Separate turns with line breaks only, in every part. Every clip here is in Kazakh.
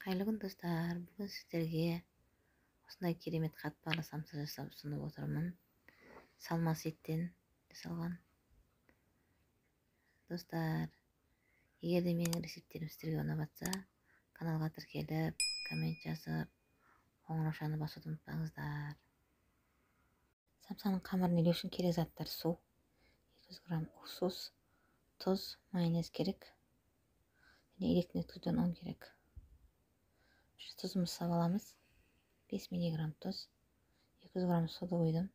Қайырлы күн, достар. Бүгін сіздерге осындай керемет қатпарлы самса жасап ұсынып отырмын. Салмас еттен жасалған. Достар, егер де менің рецепттерім сіздерге ұнап жатса, каналға тіркеліп, коммент жазып, қоңыраушаны басуды ұмытпаңыздар. Самсаның қамырын илеу үшін керек заттар: су, 200 грамм уксус, тұз, майонез керек. Және електен өткізген ұн керек. Тұзымызды салып аламыз. 5 миллиграмм тұз, 200 грамм суды қойдым.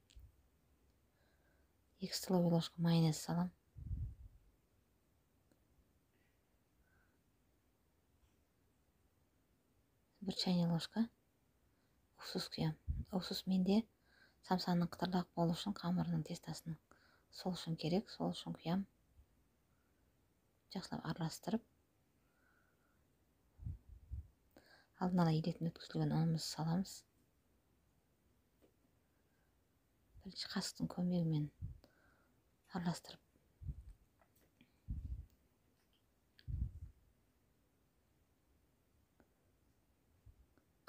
2 столовый ложка майонез салам. 1 чайный ложка уксус құямын. Уксус менде самсаның қытырлақ болу үшін, қамырының тестасының сол үшін керек, сол үшін құямын. Жақсылап араластырып, алдын ала електен өткізілген ұнымызды саламыз. Бірінші қасықтың көмегімен араластырып,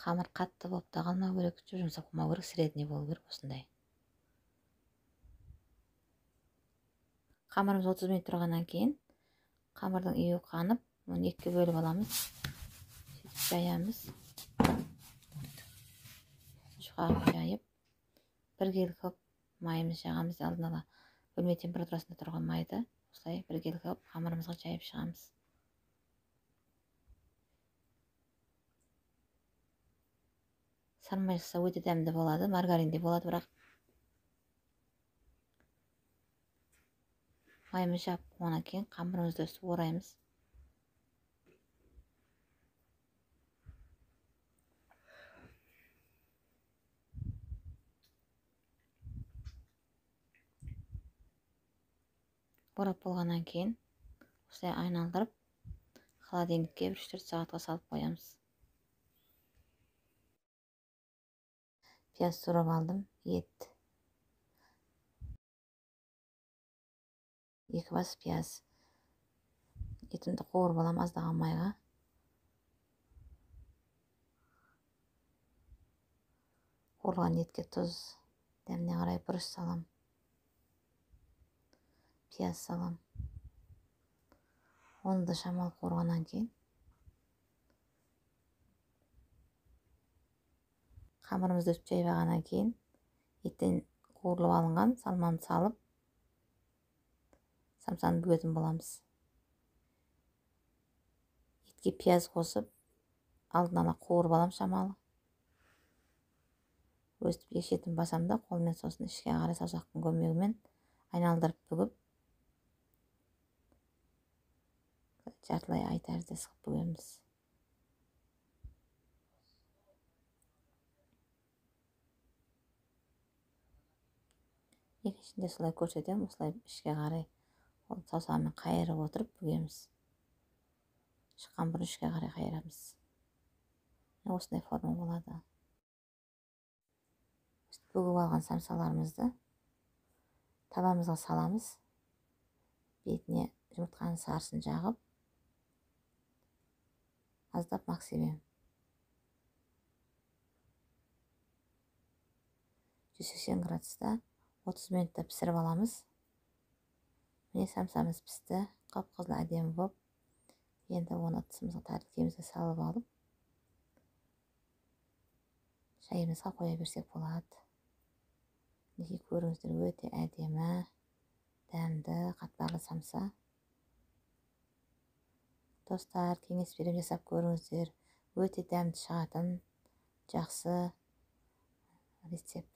қамыр қатты болып та қалмау керек, жұмсақ болмау керек, средний болу керек осындай. Қамырымыз 30 минут тұрғаннан кейін қамырдың иі қанып, оны екіге бөліп аламыз. Сөйтіп жаямыз. Жұқағып жайып, бір келі қылып майымызды жағамыз. Алдын ала бөлме температурасында тұрған майды осылай бір келі қылып қамырымызға жайып шығамыз. Сармай жасаса өте дәмді болады, маргарин де болады, бірақ майымызды жап болғаннан кейін қамырымызды өстіп ораймыз. Орап болғаннан кейін осылай айналдырып, холодильникке 3-4 сағатқа салып қоямыз. Пияз турап алдым, ет. 2 бас пияз. Етімді қуырып аламын аздаған майға. Қуырылған етке тұз, дәміне қарай бұрыш салам. Пияз салам. Оны да шамалы қуырғаннан кейін қамырымызды өтіп жайып алғаннан кейін еттен қуырылып алынған салманы салып, самсаны бүгетін боламыз. Етке пияз қосып, алдын ала қуырып алам шамалы. Өстіп екі шетін басам да қолмен, сосын ішке қарай саусақтың көмегімен айналдырып бүгіп, жартылай ай тәрізді сығып бүгеміз. Екіншінде солай көрсетемін, осылай ішке қарай саусағымен қайырып отырып бүгеміз. Шыққан бұрын ішке қарай қайырамыз. Осындай форма болады. Бүгіп алған самсаларымызды табамызға саламыз. Бетіне жұмыртқаның сарысын жағып, аздап мак себемін. 180 градуста 30 минутта пісіріп аламыз. Міне самсамыз пісті, қып-қызыл әдемі болып. Енді оны ыдысымызға, тәрелкемізге салып алып, шайымызға қоя берсек болады. Мінекей көріңіздер, өте әдемі, дәмді, қатпарлы самса. Достар, кеңес беремін, жасап көріңіздер. Өте дәмді шығатын, жақсы рецепт.